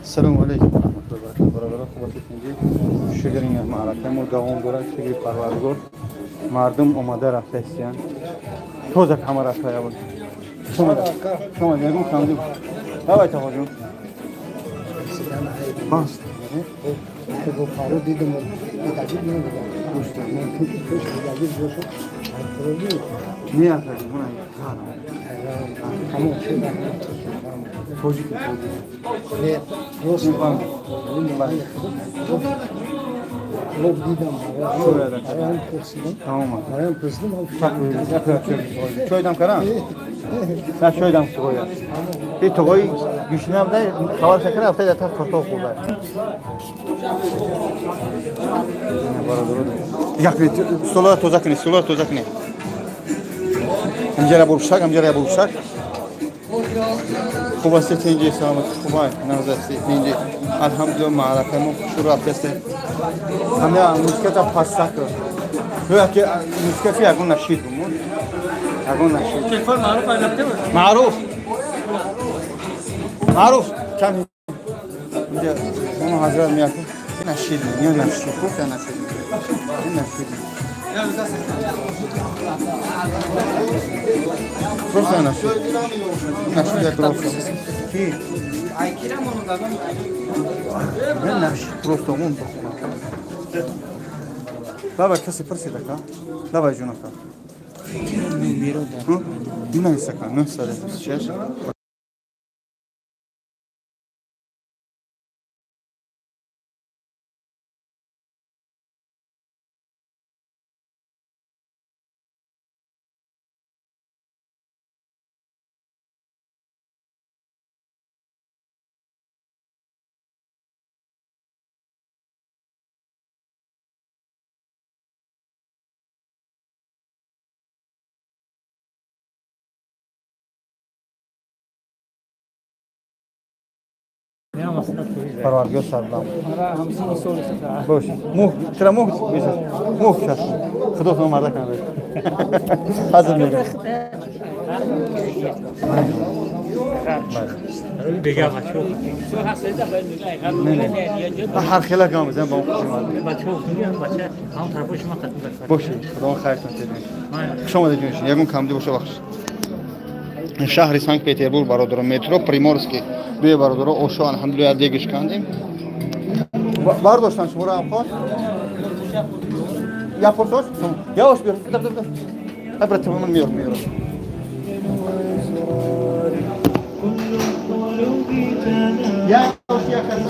Салому алейкум ва раҳматуллоҳи ва баракатуҳ. Бародарон, хуб ҳастед, инҷи? Шукр, ин маърака мо давом дорад, шукри Парвардигор. Мардум омада рафта истиянд. Тоза ҳама рафта ябуд. Шумо ягон камди. Давайте, ҳоҷун. Баст. Паро дидам, бедагир набудам. Мумкин ки пеш бедагир бошад. Не, акаҷон, мана Тамом шуд. Тоҷик, тоҷик. Не, рост. Лоб дидам. Бароям пурсидам. Тамом. Бароям пурсидам. Чойдам карам? На, чойдам тугоя. И тугои гушна буда, хабар шакара афта дар картоф хӯрда. Як столара тоза кунед, столара тоза кунед. Ҳамҷара буршак, ҳамҷара буршак. Хуб ҳастед, инҷи, саломат, хубай, нағз ҳастед, инҷи. Алҳамдулилла, маърака мо шурӯъ рафтаст. Ҳамя муската пастак. Ки мускати ягон нашид бумон. Ягон нашид. Телефон маъруф айнабте. Маъруф. Маъруф. Чанд инҷа мо ҳазрат меяд. Нашид, я нашид, просто нашид. Нашид. Просто нашид. Нашид просто. Ки? Нашид просто он бахона. Давай, касе пурсид ака. Давай, ҷунака. Бинавис ака, 926. Парвардигор сарбаланд. Бош. Мух, чира мух бисаз. Мух шаш. Худо шумо марда кунад. Ҳазр мегӯям. Бега бачо. Ҳар хела гам мезанам ба он хуши мардум. Бачо, бача, ҳам тарафи шумо қатъ. Бошед, худо хайртон диҳад. Хуш омадед, ҷоншин. Ягон камди боша, бахш. Шаҳри Санкт Петербург, бародаро, метро Приморский. Бе, бародаро, ошо, алҳамдулилла, дегиш кандем. Бардоштан шуморо ҳамхост? Я пурсош? Я ош биёр. Даф, даф, даф. Ай, брат, ман меёр, меёр. Я ош, я каса.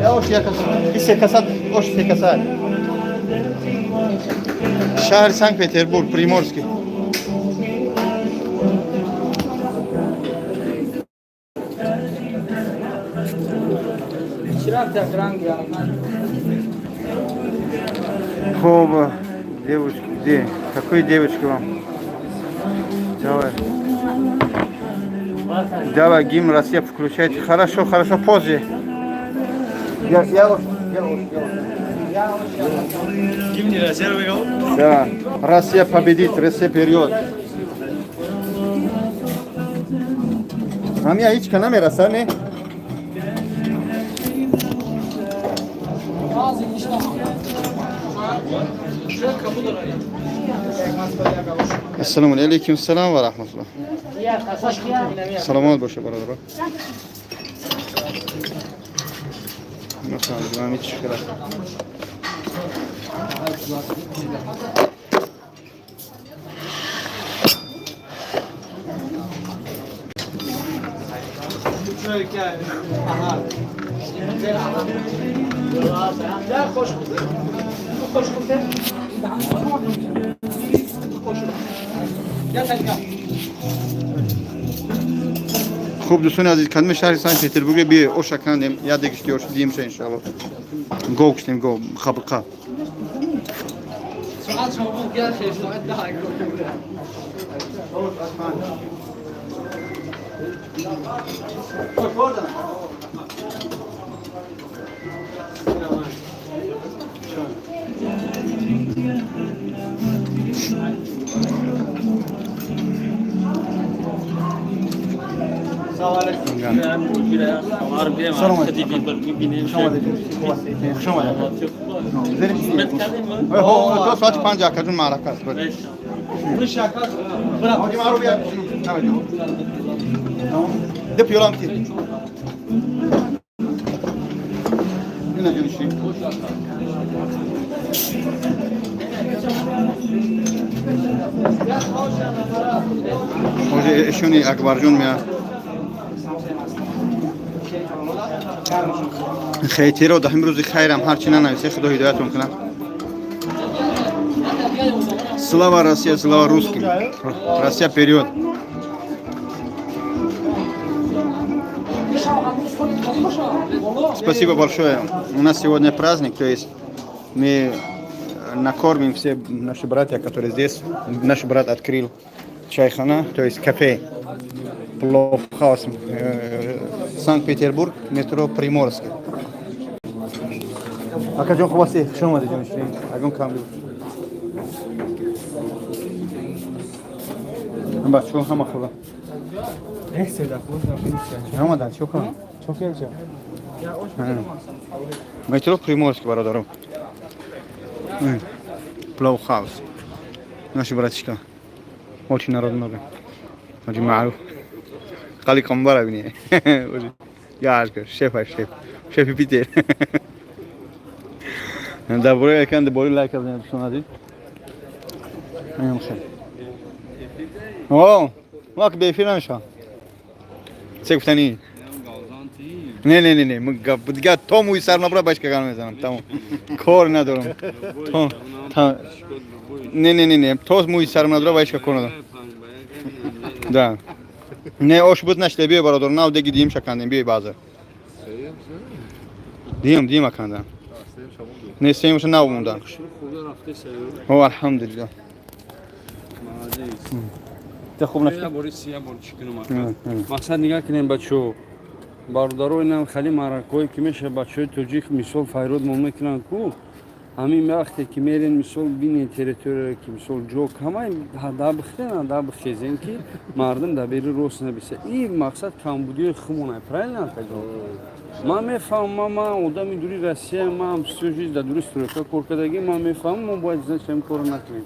Я ош, я каса. И се каса, ош се каса. Шаҳри Санкт Петербург, Приморский. Хоб, девушки, где? Какой девочки вам? Давай. Давай, гимн Россия включайте. Хорошо, хорошо, позже. Я, я, я, Гимн Россия бего. Да, Россия победит, Россия вперед. Ҳамия ҳеч ка намераса, не? Ассалому алейкум салом ва раҳматуллоҳ. Саломат боша, бародаро. Нафаҳмидам ҳеч хела. Хуб, дӯстони азиз, кадоми шаҳри Санкт Петербурге би оша кандем, я дегишти ош димша, иншалло. Гов куштем, гов, хабқа. سلام علیکم، خوش آمدید. تا ساعت 5 اکا معرکه است. ده پیولام تیر. اینا جونشی. ایشونی اکبر جون میاد. خیتیرو ده امروز خیرم هرچی ننویسه خدا هدایتون کنه. Слава Россия, слава русским. Россия вперед. Спасибо большое. У нас сегодня праздник, то есть мы накормим все наши братья, которые здесь. Наш брат открыл чайхана, то есть кафе. Плов хаус, Санкт-Петербург, метро Приморский. Акаҷон, хуб ҳастӣ? Хуш омадед, ҷонишин. Ягон кам бачаҳо ҳама хуба омадан, чӣ кунам? Метро Приморский, бародаро. Плов хаус. Наши братишка. Очень народ много. Очень маъруф. Қали қамбара бини. Яшка, шеф, шеф. Шефи Питер. Дар бораи якан бори лайк кардем, дӯстон азиз. Инам хел. О, ма ки бефир намешавам. Чӣ гуфтанӣ? Не, не, не, не, дига то мӯи сар набура баш каган мезанам, тамом. Кор надорам. То та не, не, не, не, то мӯи сар надора баш кор надорам. Да. Не, ош буд нашта, биё, бародар, нав деги дим шакандем, биё баъза. Дим, дим акандам. Не, сеюмша нав монда. О, алҳамдулиллах. Та хуб нашта. Мақсад нигаҳ кунем, бачаҳо, бародаро, инам хеле маъракаҳое ки мешавад, бачаҳои тоҷик мисол файрод мо мекунанд ку, ҳамин вақте ки мерен, мисол бинен территория, ки мисол ҷо камай, ҳада бихтен, ҳада бихезен, ки мардум дар бери рост набиса. И мақсад камбудиҳои хумона, правильно, акаҷон? Ман мефаҳмам, ман одами дури Россия, ман всю жизнь дар дури стройка кор кардагӣ, ман мефаҳмам, мо бояд значит ҳамин корро накунем.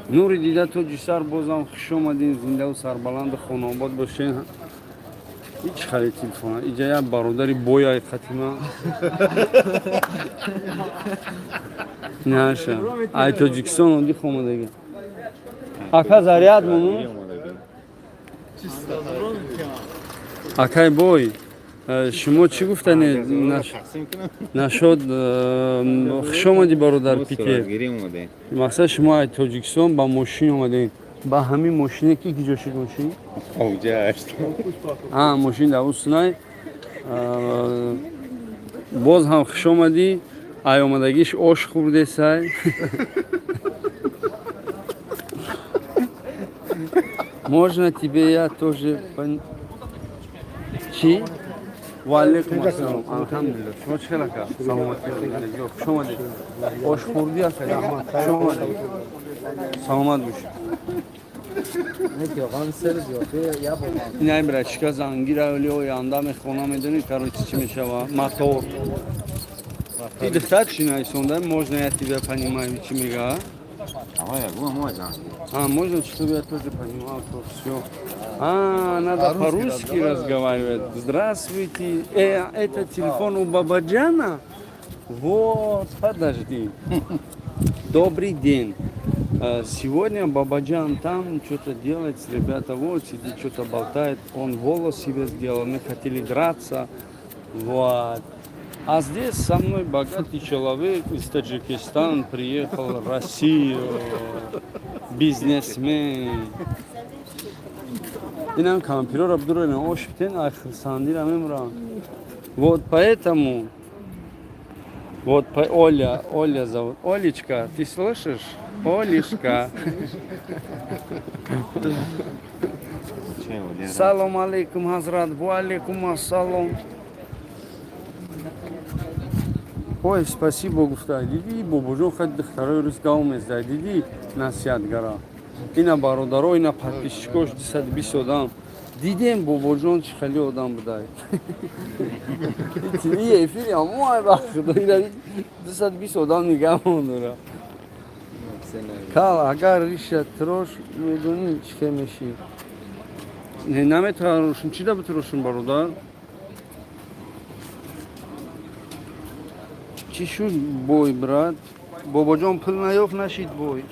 Нури дида тоҷи сар, бозам хуш омадин, зиндаву сарбаланду хонаобод бошен. Ҳеҷ хали телефона иҷа як бародари бояй хатима наша ай Тоҷикистон одих омадаги. Ака, заряд мону, акай бой, шумо чӣ гуфтане нашод? Хуш омадӣ, бародар Питер. Мақсад, шумо ай Тоҷикистон ба мошин омадем, ба ҳамин мошине ки киҷо шуд мошин? А мошин дар Уснай. Боз ҳам хуш омадӣ. Ай омадагиш ош хӯрдесай. Можно тебе я тоже? Чӣ? Ваалейкум ассалом. Алҳамдулилла, шумо чӣ хел, ака? Саломатӣ? Хуш омадед. Ош хӯрдӣ, ака? Хуш омадед, саломат бошед. Инай брачка зангира оли оянда мехона, медонӣ, короче, чӣ мешава? Мотор. Ти духтар чӣ нависонда? Можно я тебя понимаю, чӣ мега? А, можно, чтобы я тоже понимал, то все. А, надо по-русски разговаривать. Здравствуйте. Это телефон у Бабаджана? Вот, подожди. Добрый день. Сегодня Бабаджан там что-то делает, ребята, вот сидит, что-то болтает. Он волос себе сделал, мы хотели драться. Вот. А здесь со мной богатый человек из Таджикистана приехал в Россию, бизнесмен. Инам кампирора бидурена ош битен, ай хирсандира мемурам. Вот поэтому, вот по, Оля, Оля зовут. Олечка, ты слышишь? Олечка. Салом алейкум, Хазрат, ва алейкум ассалом. Ой, спасибо, гуфта. Диди, бобоҷон, хеле духтарои рус гав мезда. Диди, насиҳатгара. Ина бародаро, ина подписчикош 220 одам. Дидем бобоҷон чӣ хеле одам будай. И эфири ҳамо ай ба худо ина 220 одам нигаҳмон дора. Кал агар риша трош медонӣ чӣ хел мешӣ. Не наметарошум, чӣ да битрошум бародар? Чӣ шуд бой брат? Бобоҷон пул наёфт нашид бой.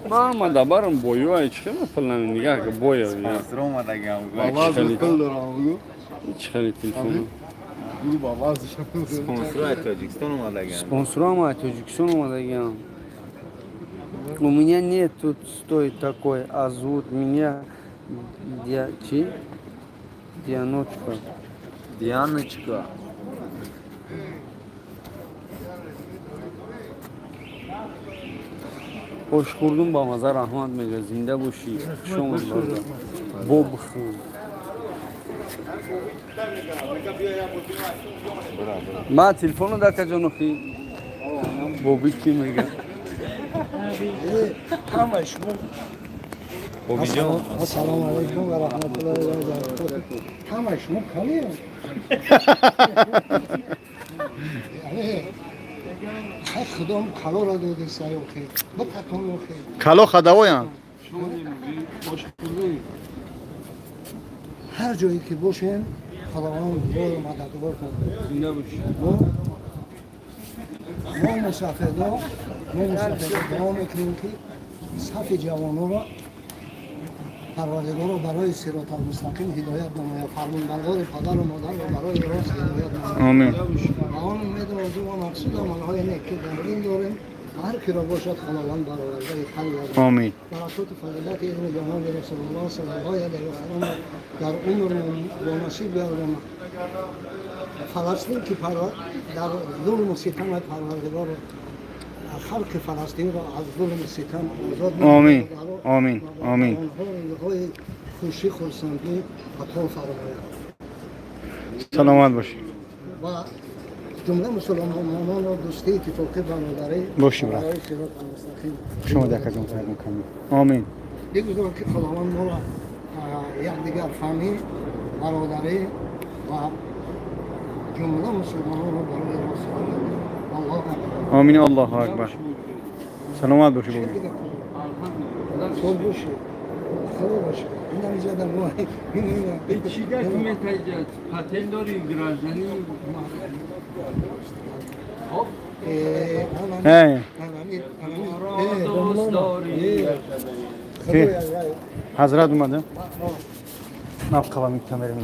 Ман омада барам бою ай чӣ хел пул нами нигаҳ ка боя. Спонсор омадагам. Хеле- пул дорам гу. Чӣ хеле телефон. Гу ба вазш. Спонсор аз Тоҷикистон омадагам. Спонсорам аз Тоҷикистон омадагиам. У меня нет тут стоит такой, а зовут меня чи? Дианочка. Дианочка. Ош хӯрдум ба маза раҳмат мега зинда бошӣ. Хуш омад бародар. Бобхан. Ма телефоно дар каҷонохи? Боби ки мега? Ҳамаи шумо Бобиҷон. Ассалому алайкум ва раҳматуллоҳи ва баракатуҳ. Ҳамаи шумо калем. Хай худом калора доди саёхи. Бикатон охи. Кало хадавоян. Ҳар ҷое ки бошем, Худованд ёру мададгортон. Зинда бошӣ. Мо мусафедо, мо мусафедо дуо мекунем ки сафи ҷавононро Парвардигоро барои сироталмустақим ҳидоят намояд, фармонбардори падару модарро барои рост ҳидоят намояд. Омин. Ва он умеду орзу ва мақсуд амалҳои нек ки дар дин дорем, ҳар киро бошад Худованд баровардаи ҳал гардад. Омин. Баракоту фазилати илми ҷаноби Расулуллоҳ саллаллоҳу алайҳи васаллам дар умрмон бо насиб гардонад. Фаластин ки дар зулму ситами Парвардигоро халқи Фаластинро аз зулму ситам озод Омин. Омин. Омин. Онҳо рӯзҳои хушӣ хурсандӣ ато фармояд. Саломат бошӣ. Ва ҷумла мусулмононро дӯстӣ, иттифоқӣ, бародарӣ Бошӣ, брат. барои сироти мустақим. Хуш омадӣ акаҷон Фаридун Камил. Омин. Бигузор ки Худованд моро якдигар фаҳмӣ, бародарӣ ва ҷумла мусулмононро барои рост ҳидоят. Аллоҳу акбар. Омин. Аллоҳу акбар. Саломат бошӣ бобо. Хуб бошӣ. Хуб бошӣ. Инам ҷада мо. Чӣ документ ҳаҷат? Патент дорӣ, гражданин? Э, Дӯст дорӣ. ки ҳазрат омада? Навқава мекамерим.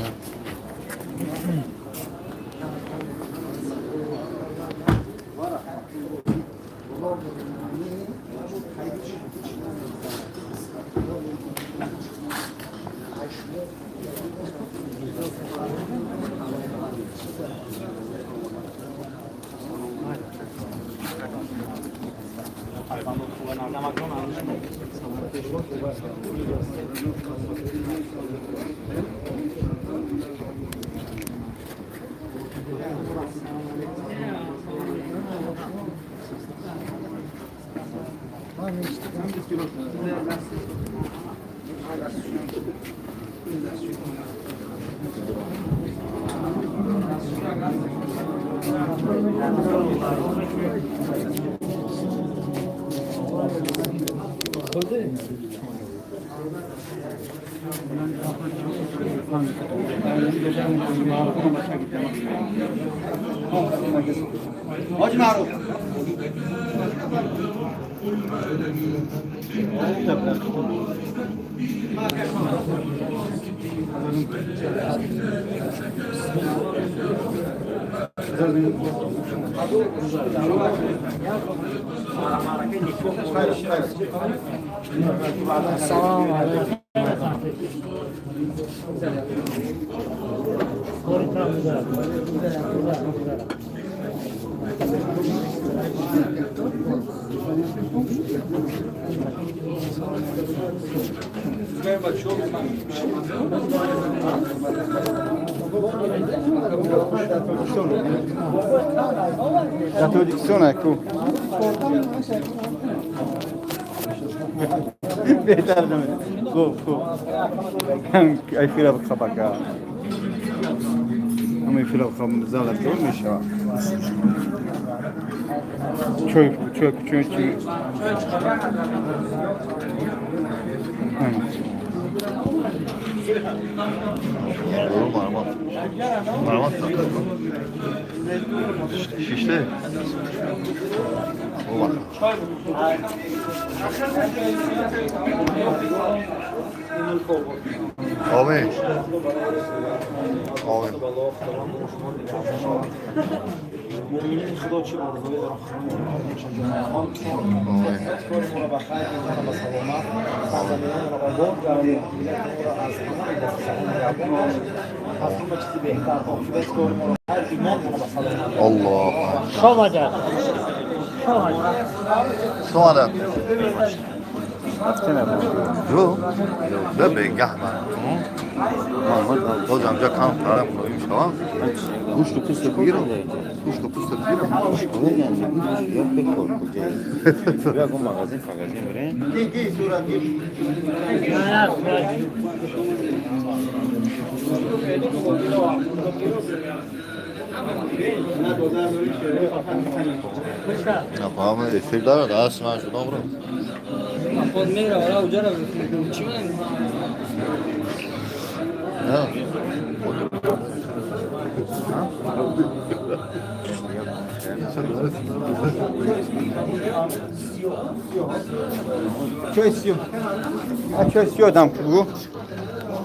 Дар Тоҷикистон ку. Беҳтар наме. Хуб, хуб. Эфира бихабака. Ҳама эфира бихаб зала ҷор мешавад. Чой, чой, чой, чой. Doğru. Marmat. Marmat. Şişti. O bak. Amin. Amin. Муъминини Худо чӣ орзуе дорам, кори моро ба хайр инсона ба саломат, сарзаминонро обод гардон, миллати моро аз ҳамаи дастисаҳо нигаҳбон, аз ҳама чизи беҳтар оқибат кори моро хайр, имон моро ба саломат. Аллоҳ. Шомада. Шомада. Ё, да бегаҳ ман. Боз ҳамҷа кам тарам хоҳим шавам. Гӯшту пӯста бигирам. Гӯшту пӯста бигирам. Магазин фагазин бирем. Нафаҳам, эфир дорад, даст ман шудам ру. Худ мера, ора уҷара чӣ ман? Не. Чой сиёҳ. Чой сиёҳ дам бигӯ.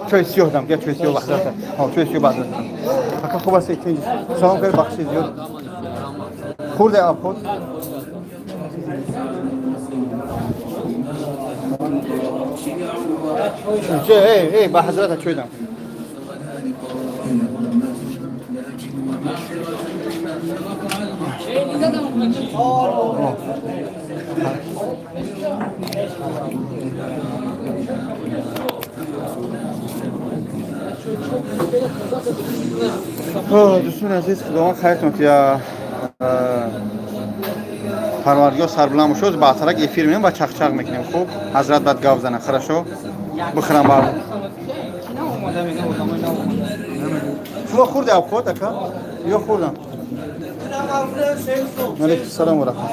Чой сиёҳ дам, бия чой сиёҳ баҳзата. Ҳа, чой сиёҳ баҳзата. Ака, хуб аст, тинҷ. Салом кар, бахши зиёд. Хурде обход. Чой, эй, эй, ба ҳазрата чой дам. Дӯстони азиз, Худованд хайртон ки Парвардигор сарбуланд бошад. Баъдтарак эфир меем ва чақчақ мекунем. Хуб, ҳазрат баъд гап зана. Хорошо, бихӯрам бар шумо. Хӯрде обход, ака, ё хӯрдам? Алейкум салом ва раҳмат.